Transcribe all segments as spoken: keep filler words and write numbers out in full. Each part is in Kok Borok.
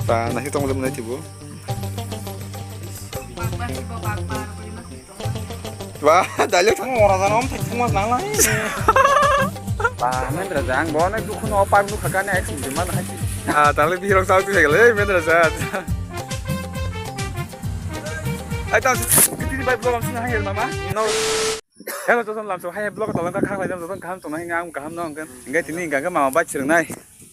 Ba, nahi tong le mwnai tibo. Ba, dalek thang ora jana om thai thang mas nang lai. Ba, mendra jang bo na dukhu no park dukha ka ne action de man hai. Ah, tale bihirok chau tu gele, mendra jang. Ai, tam kiti bai vlog am sina hai mama. No. Hello, joton lamso hai vlog tolang ka khang lai jam joton kaham tong nai ang kaham no ang kan. Engkai tini engkai mama bai chirnai.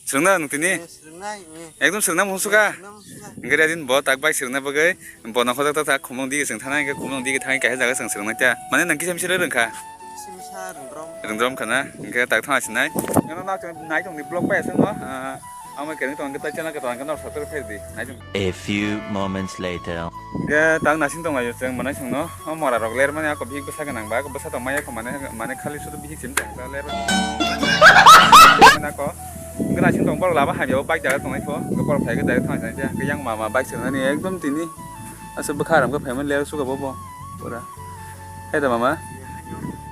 Srwngna nwng tini? Eh, srwngnai, eh. Ekdom srwngna musuka. Srwngna musuka. Hingke adin bo tak bai srwngna bagwi bo nokho tak tak khumlung digi chwng thana hingke khumlung digi thangwi kaisa jaga chwng srwngnai ta. Mane nwng kisa misa rwngkha? Kisa misa rwngdrom. Rwngdrom khana. Hingke tak thang asinai. Nang naichong ni vlog bai aswk no. Ah, amo kereng tong hingke tai channel ke tong hingke nor subscribe khe di. Naichong. A few moments later. Hingke tak nasing tong laio chwng manai chwngno. O mora rok ler mani ako bihik bwsa gwnang ba, ako bwsa tong maya kho mane, mane khali sudu bihik sim tong ta ler. Mane ako gwnang sim tong borok lama hamya o bike jaga tong lai kho, borok phai khe direct thang thang khe yang mama bike se nani ekdom tini aswk bwkha ram khe phai mani ler suka bobo pura. Hai da mama.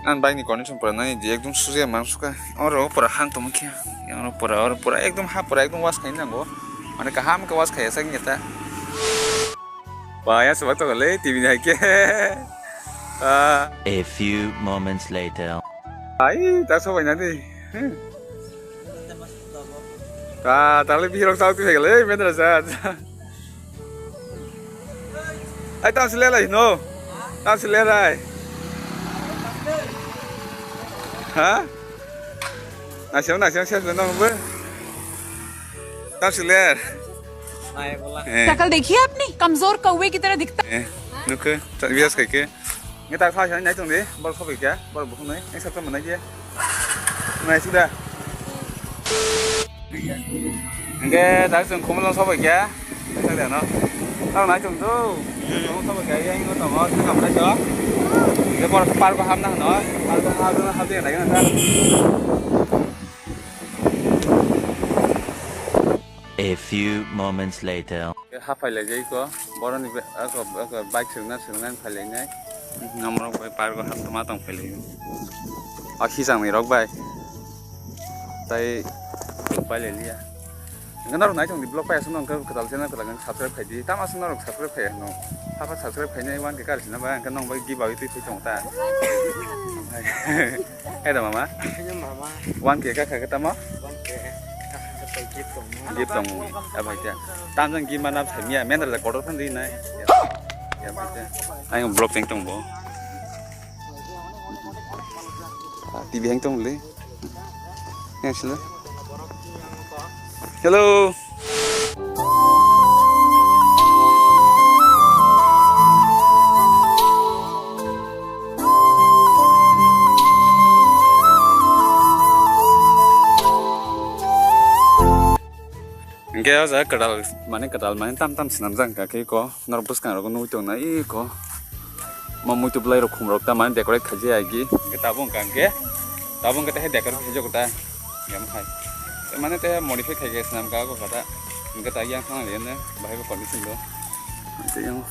Ang bike ni condition pura nani je ekdom sujaya mang suka. Oro pura hang tong khe. Yang oro pura, oro pura ekdom ha pura ekdom wash khai nango. Mane kaham khe wash khai sak ni ta. Ba, ya sebak tongole, T V ni hai khe. Ah. A few moments later. Ai, ta sobai na di. Ta, ta le bihirok chau tu gele, mendra sa. Ai, tam sile lai no. Tam sile lai. Ha? Naisem, naisem, ses nang be. Tam sile. Nai bola. Eh. शक्ल देखी है अपनी, कमजोर कौवे की तरह दिखता। Eh, nukhe, ta-, bias kai ke. Nge tak sa sa nai tong de, bor khobai kya, bor bukhung nai, nge sa tong nai kya. Nai suda. Nge tak sung khumulong khobai kya. Nai sa de no. Tang nai tong do. Khumulong khobai kya, yang ngo tong, tang kam nai so. Nge bor par ko ham na no, par ko ham na ham de nai na ta. A few moments later. Haphai lai jai ko, boroni be-, ako, ako bike sirna sirna phai lai nai. Namrok bai park o haptoma tong phai lai. O hisang ni rok bai. Tai phai lai liya. Engkhe norok nai tong di vlog pai aswk no engkhe kwtal channel kwtal khe subscribe khai di. Tamo aswk norok subscribe khai no. Hapha subscribe khai nai wan khe kar sina ba engkhe nong bai giveaway twi twi tong ta. Hai da mama. Hai da mama. One K ka kha tamo? One K ka kha tei gift tong. Gift tong. Abai ta. Tam jang gift mana thai miya men da kotor phan di nai. Ya bai ta. Ai vlog teng tong bo. T V hang tong le. Yang sila. Hello. Hingke o jaga kwtal, mane kwtal, mane tam tam swnamjak wngkha khe eko, norok bwskango nugwi tongo na eko. Mo muitu bwlai rok khum rok ta mane decorate khaijak agi. Hingke tabuk wngkha hingke, tabuk wngkha tei decorate khaijago ta. Yang hai. Mane tei modify khaikhe swnamkha o kha ta. Hingke ta yang thang le ne bahai bo condition do. Tei yang.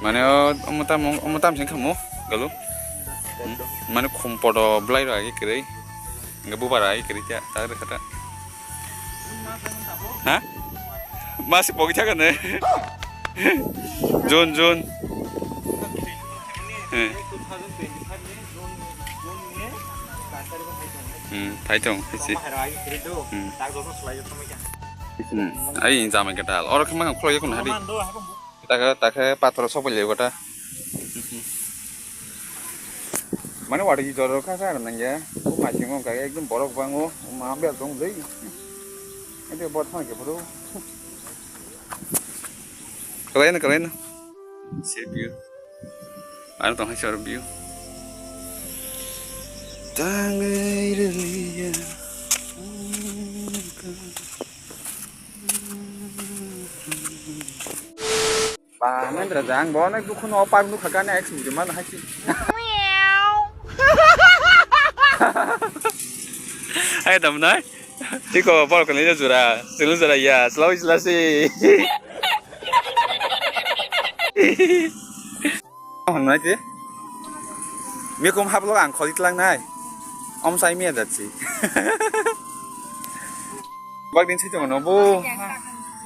Mane o, omo tamo, omo tamo sing khamu, galu. Hmm? Mane khum podo bwlai rok agi kwrwi. Hingke bubar agi kwrwi kya, ta rwkha ta. Ha? Masi pogi thaka ne. June, June. Eh. Hmm, phai tong, phai si. Hmm. Hmm, ai, jamai kwtal. Oro khe mangan khulai yakun hari. Takhe, takhe pathor sok bai lego ta. Mane wadi jor kha sa nang ya. Ko ma sing ka ekdom borok bango. Ma bel tong dei. Ede bor thang ke bro. Kalai na, kalai na. Se view. Ano tong hai sor view. Tangai relia. Ba, mendra jang, bo nai dukhu no park nukha ka nai, ek sumudi ma nahai si. Ai, dam nai? Tiko, bor kani jura, silu jura ya, selawi selasi. Hon nai ti? Mikum haplo ang kholi tlang nai. Om sai miya jat si. Bak din sai tongo no bo.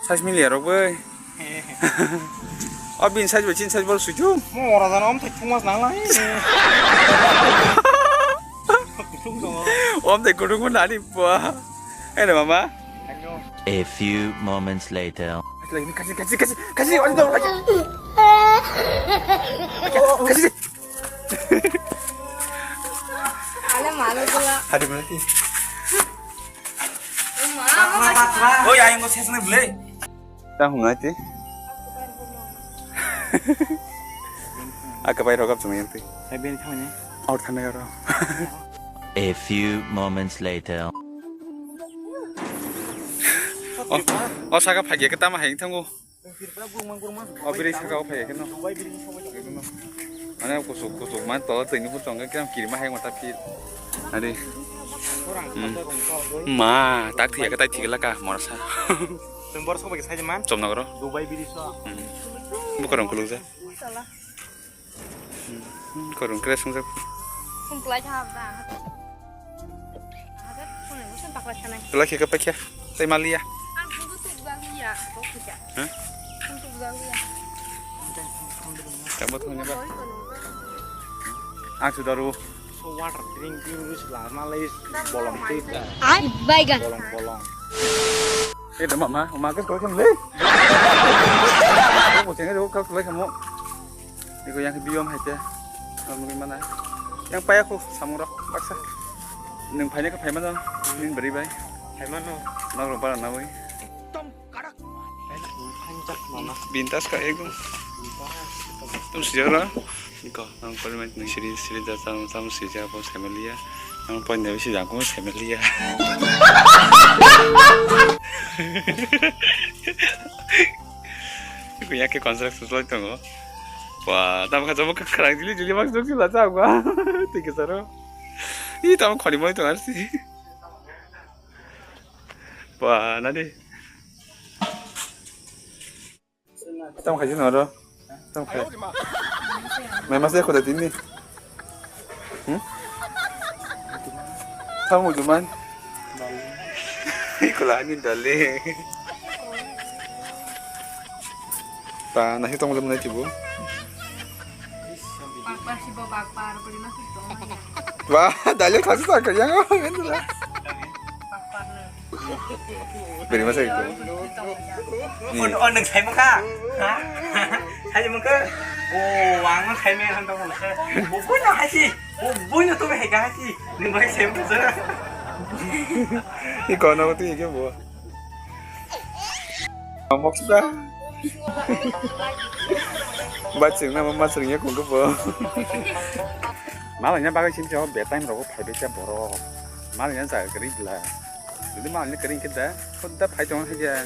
Sai milia rok bai. O bin sai bai chin sai bor suitu. Mo ora jana om thai thung mas nang lai. Kutung tongo. Om thai kutung mo nani pa. Ene mama. A few moments later. Kasi kasi kasi kasi kasi. Kasi kasi. Ale malu gula. Hadi mana ti? Oi, ayang ko sesne bule. Ta hum nai ti. Aka bai rogap chungi ti. Hai ben thang ni. Aur thang ni ro. A few moments later. O, o saka phagya ke tama hai thango. O biri saka o phai khe no. Mane kusuk kusuk man tola twi ni phur tong khe kirima hai mata phir. Ade. Hmm. Ma tak thia ka tai thik la ka morsa. Tong bor sok bai sai man. Chom nagro. Dubai biri so. Hmm. Bukarong kuluk ja. Hmm, korong kre sung jak. Sung kelai tha ba. Ada phone ni sung pakla sanai. Kelai khe ka pakya. Tai malia. Ang phone tu galiya. Kok kya? Hah? Phone tu galiya. Kamu tu ni ba. Ang sudah ru. So water drink drink wis la malai bolong tu. Ai baigan. Bolong bolong. Eh, dah mama, mama kan kau kan le. Kamu cengeng jauh kau selai kamu. Iko yang biom hai te. Nang nugui mana? Yang paya ko samung rok baksa. Nung phaina ka phaima no. Nin bari bai. Phaima no. Nang rok bara nawi. Bintas ka ekdom. Tum sijara. Iko nang pori mai nung siri siri da tam tam sija bo semelia. Nang pori nawi sija ko semelia. Iko yake construction slai tongo. Wah, tamo kha jabo kwkhwrang jili jili mak jok jila chak ba. Tei kwcharo. Ih, tamo khani moi tong arsi. Wah, nadi. Tamo khaji noro. Tamo khai. Mai masa khuda tini. Hmm? Tamo juman. Ikula ani dale. Pa, nasi tong jam nai tibu. Bakpar si bo bakpar, beri masuk dong. Wah, dalil kasih tak kerja kau, kan tu lah. Bakpar le. Beri masuk itu. Nih. Oh, oh, neng saya muka. Hah? Saya muka. Oh, wang saya main hantar muka. Bukan nasi. Oh, bukan tu saya kasih. Neng baik saya muka. Iko na tu iko bo. Moksa. Bachung na ma machung ya kung ko. Malai na bagai sim chao be time rogo phai be cha borok. Malai na jaga kari bla. Jodi malai na kari kida, khoda phai tong hai ja.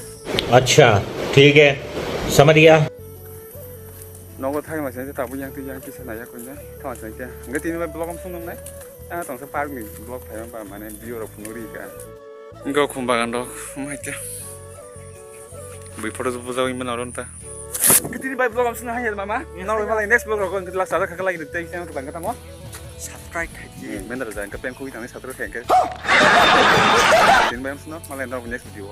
Acha, theek hai. Samajh gaya. Nogo thai ma chang ta bu yang tu yang kisa na ya ko na. Thang chang kya. Ngai tini ma blog am sung nai. Ah, tong sa park ni blog phai ma ba mane view rok phunuri ka. Go khum bagan rok, um, hai te. Bui photo tu puja wingman aron ta. Kitini bai vlog am sina hai mama. Nang bai malai next vlog rok ang lak sada khaka lagi tei tang tang tamo. Subscribe khai di. Mendra jang ka peng khui tang subscribe khai. Tin bai am sina malai nang next video.